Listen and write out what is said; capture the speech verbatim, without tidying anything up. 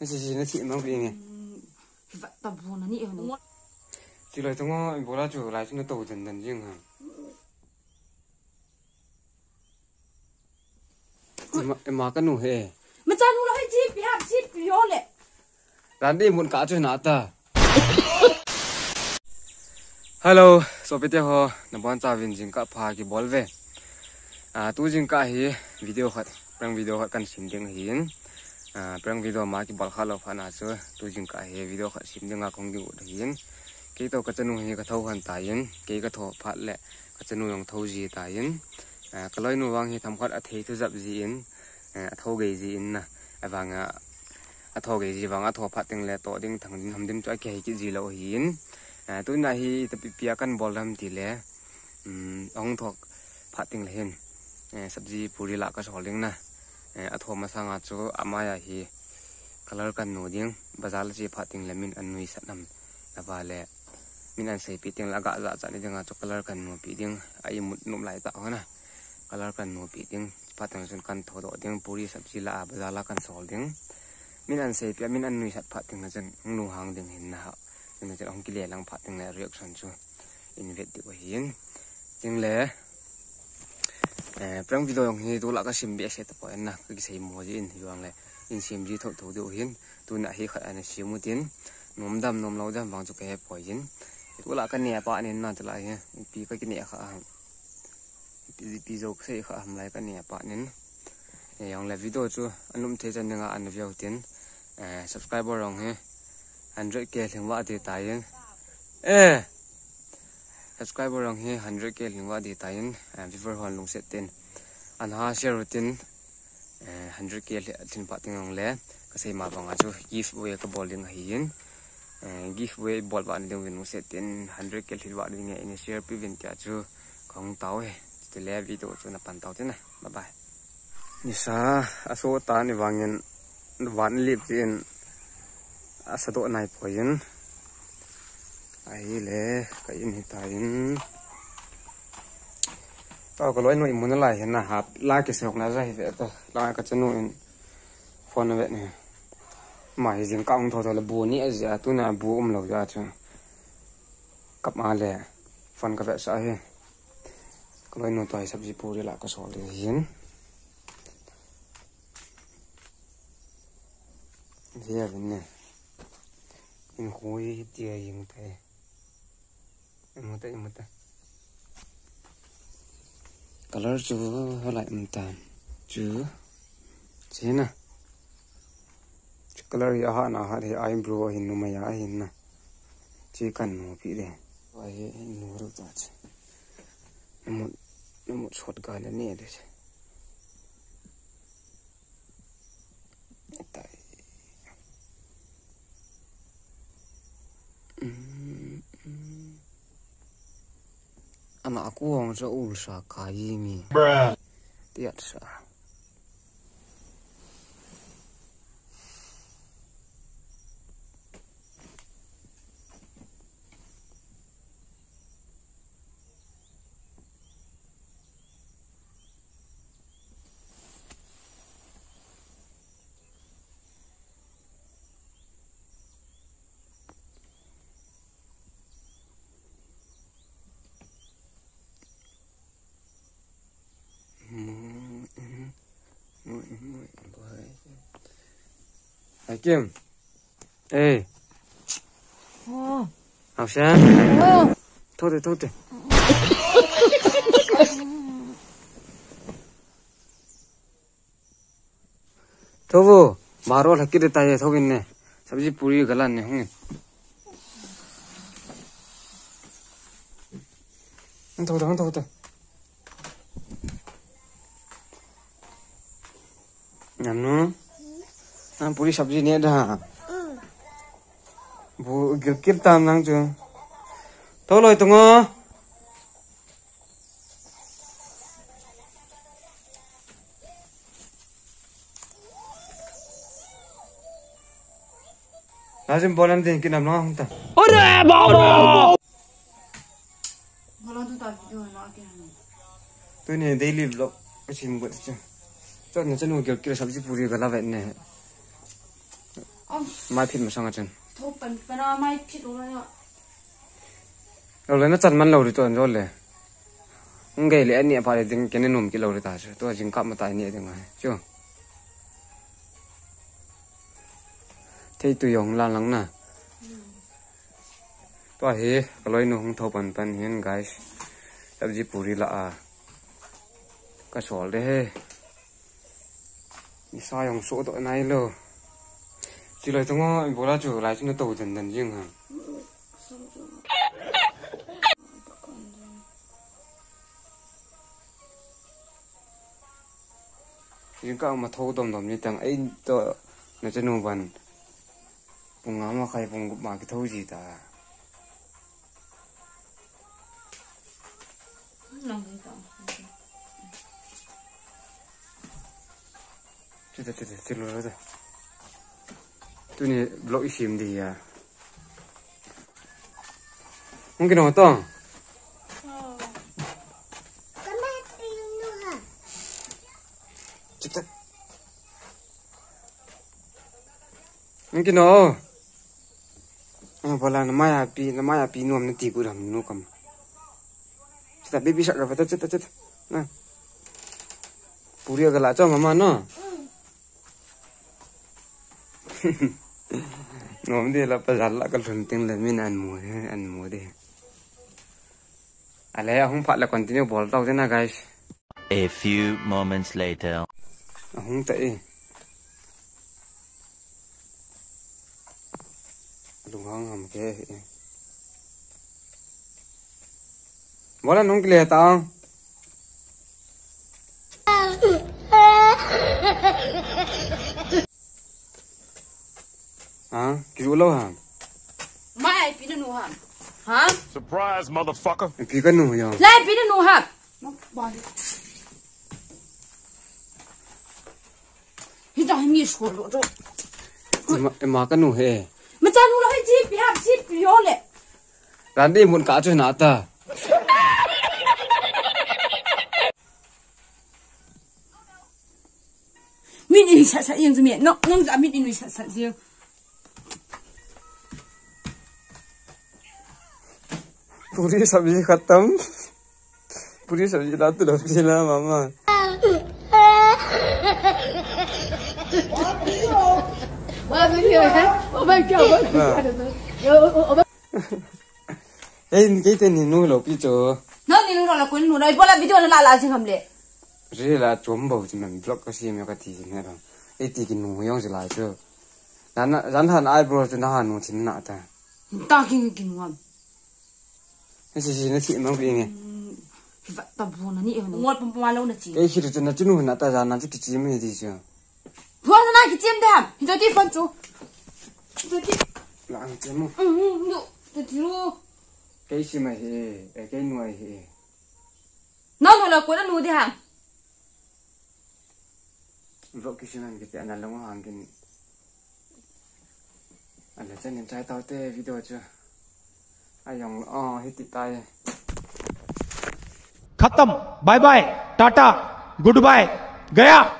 Nasi si nasi mang pi nge. Vat ta bu na ni e no. Ti lai tong o, bola chu lai chu na to dan dan jing ha. Ema, ema ka nu he. Ma cha nu la he chi pi ha chi pi ho le. Ran dei mun ka chu na ta. Hello, sopite ho, nabon chauvin jingkah pha kibol ve. Ah, tu jingkah hi video khat, prank video khat kan sem ding ahin. Ah, prank video ma kibol kha lou phat na chu, tu jingkah hi video khat sem dinga kong ding u ahin. Kei toh ka chanu hi ka tho han ta in, kei ka tho phat le ka chanu jong tho ji ta in. Ah, ka loinu vang hi themkhat a thei thu jap ji in, ah, a tho gei ji in na. Avang a, a tho gei ji vang a tho phat teng le to ding thang ding ham dim chu a kihei kit ji lou ahin. Ah, tuna hi tapi pi a kan bol dam ti le, um, ahung tho phat teng le hin, eh, sabji puri la ka sol ding na. Eh, a tho masanga chu a mai a hi color kan nu ding, bazar la che phat teng le min an nuisat nam. Ava le min an seipi teng le aga ja cha ni dinga chu color kan nu pi ding, a imut num lai ta ho na. Color kan nu pi ding, phat teng chun kan tho doh ding, puri sabji la a bazar la kan sol ding. Min an seipi a, min an nuisat phat teng le chun hung nu hang ding hin na ha. Tin chun hung kile lang phat teng le reaction chu in vet diu ahin. Tin le, eh, prank video jong hi tu la ka sem behseh tapoi na, ka kisei mo ji in hi vang le, in sem ji tho tho diu ahin. Tuna hi khat ana sem u tin, nom dam nom lou dam vang chu ka he poi in. Tu la ka ne pa nin na tu la hi, pi ka kine kha ham. Pi, pi jo ka sei kha ham lai ka ne pa nin. Eh, jong le video chu anum thei chan dinga ana view tin, eh, subscriber jong hi hundred K lhing va ti ta in. Eh, subscriber jong hi hundred K lhing va ti ta in, eh, viewer hon lungset tin. Ana share u tin, eh, hundred K lhi-, lhin phat teng jong le, ka sei ma banga chu giveaway ka bol ding ahin. Eh, giveaway bol va ni ding vin lungset tin, hundred K lhin va ding in share pi vin tia chu ka hung tao e. Ti le video chu na pan tao tin na. Bye bye. Nisa, a so ta ni vangin, van lip tin, a sa doh nai poi in. Ahi le, ka in hi ta in. Ka, ka loinu imu nalai hin na hap, la kisei na ja hi ve ta, la ka chanu in phone ve ni. Ma hi jingkah hung tho tho le bu ni a jia, tuna bu um lou jia chu. Kap ma le, phone ka ve sa hi. Ka loinu toh hi sabji puri la ka sol ding hin. Jia vin ne. In khui tia jing ta hi. Imu ta, imu ta. Color chu halai um tam. Chu. Chi na. Chu color hi a hat na hat hi eyebrow ahin numei a ahin na. Chi kan nu pi de. Ai nu ru ta chi. Namu, namu shot ga na ne de chi. Tai. Mm, mm. Ana aku hong sa ul sa kai mi. Bruh. Tiat sa. Hakim. Ei. Oh. Hausa. Oh. Thou te, thou te. Thou vo, baro lhakit ta ye, thou vin ne. Sabji puri galan ne, hung. Thou, thou, thou, thou. Nanu. Nang puri sabji ne da. Bu gilkir tam nang chu. Thou loi tung o. Lazim bolan din kinam no hung ta. Ore baba! Bolan tu ta video na ke. Tuni daily vlog ka sim got chu. Chon na chanu gilkir sabji puri gala vet ne. Mai phit masang a chun. Tho pan pan a mai phit lo la. Lo le na chan man lo ri to an jo le. Ngai le ani pa le ding kene num ki lo ri ta chu. To jing kap ma ta ni ding ai. Chu. Thei tu jong la lang na. Tua hi, ka loinu hung tho pan pan hin, guys. Sabji puri la a. Ka sol de he. Nisa jong so to nai lo. Chi lai tonga, bola chu lai chu na to dan dan jing ha. Jingkah ma tho dom dom ni tang ei to na chanu ban. Pung nga ma khai pung gup ma ki tho ji ta. Chuta, chuta, chuta, chuta. Tuni vlog i sim di ya. Hung kino to? Chuta. Hung kino. Ah, bola na maya pi, na maya pi nuam na ti ku dam nu kam. Chuta baby shark ka pata chuta chuta. Na. Puri ka la cho mama no. Nom de la pa jal la ka lhun ting le min an mu he, an mu de. Ale ahung phat la continue bol tau de na guys. A few moments later. Ahung ta e. Lung hang ham ke. Bola nung kile ta. Ha? Kiru lo ha? Mai pi nu ha? Ha? Surprise, motherfucker. Pi ka nu yo. Lai pi nu ha? Hi ta hi mi so lo to. Ima, ima ka nu he. Ma cha nu lo hi chi pi ha chi pi yo le. Ran di mun ka chu na ta. Min i sat sat jeng chu mi. No, nang ja min i nui sat sat jeng. Puri sabji khatam. Puri sabji la tu lo pi na mama. Oh my God. Na. Ei, kei te ni nu lo pi cho. No ni nu lo la kun nu lo, ibola video na la la jing ham le. Ri la chom bo chi man vlog ka si me ka ti jing he ba. Ei ti ki nu yong ji la cho. Na na, jan han ai bro chu na han nu thin na ta. Ta ki ki nu ham. Ei si si na thi mang pi nge. Hmm, ki va ta bu na ni e no. Ngot pum pum lo na chi. Ei si ru chu na chu nu na ta jan na chu ki chi me di cho. Phone na kichim de ham. Hi to ti phone chu. Hi to ti. La ang chim mo. Mm, mm, no. To ti ro. Kei si mai hi, eh, kei nuai hi. No, no, la ko na nu de ham. Vlog ki si man ki te ana long hang kin. Ala chen in chai tau te video chu. Ayong, oh, hi ti tai. खत्म, bye bye, tata, goodbye, गया।